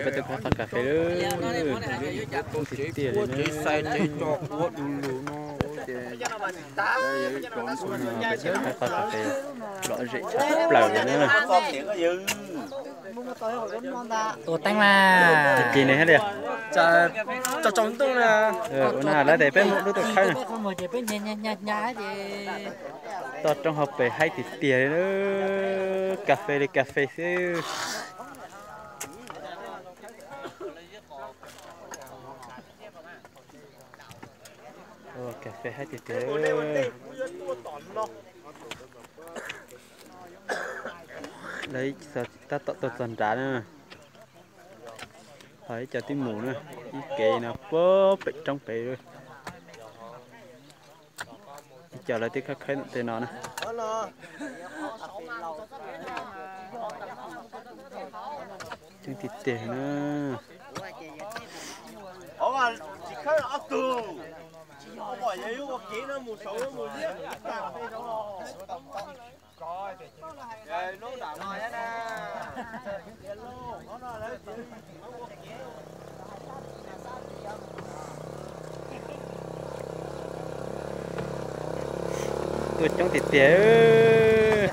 Peb tuaj khawb qhov cà phê lawm. Tiag tiag li na. Peb tuaj khawb qhov cà phê lom zem tshaj plaws li na. Ua teeb mas. Ces ne hab tias, ua na lawm tes peb mus lub tuaj khawb na. Toj roob hauv pes haib tiag tiag li na. Cà phê li cà phê xwb. Cà phê haib tiag tiag. Lawv tab tom tuaj txog nrad na. Ho ib co twb mus na, ib kev no puag pem roob pem. Ib co lawv twb khawb khawb ntawm tej no na. Coob tiag tiag na. Tuaj coob tiag tiag.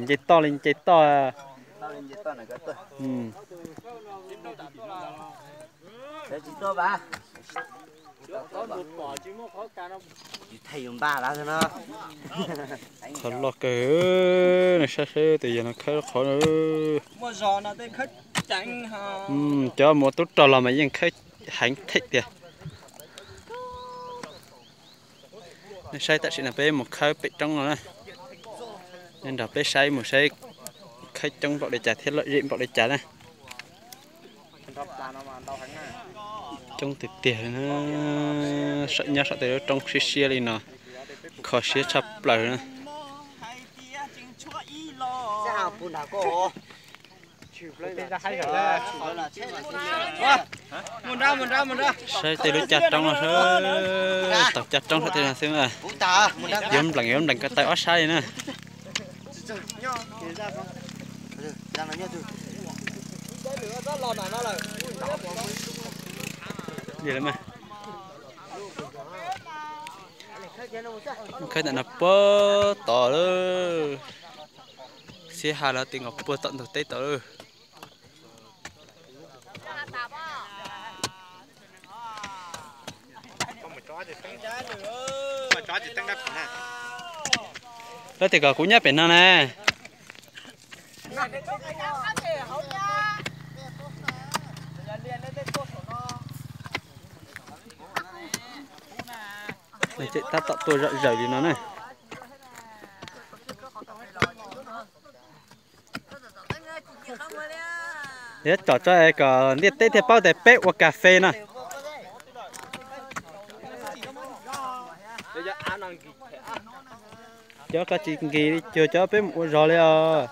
Nce toj li nce toj. Qhov loj kawg, nej saib saib tus yawg no khawb qhov. Cov mus ua tub rog los mas yeej khawb heev thiab tiag. Nej saib tam sim no peb mus khawb pem roob no na. Nej nrog peb saib mus saib khawb coob npaum li cas thiab lom zem npaum li cas na. Coob tiag tiag li na. Saum nyob saum tej lub roob siab siab li no, kho siab tshaj plaws na. Saib tej lub caj roob no, tau caj roob saum tej no xwb. Yuav nplees yuav nplees ko taw ob sab li na. Khawb ntawm no puag tod lawm. Xiab ha lawm, twb nkaus puag tom ntug teb tod lawm. Leej twg kom kuv nyob pem no na? Tab tom tuaj zom zaws li no na. Yuav tsom tso kom ntiaj teb thiaj paub tias peb ua kas fes no. Cov koj tsis nkis li cuag cov peb mus ua zog li os.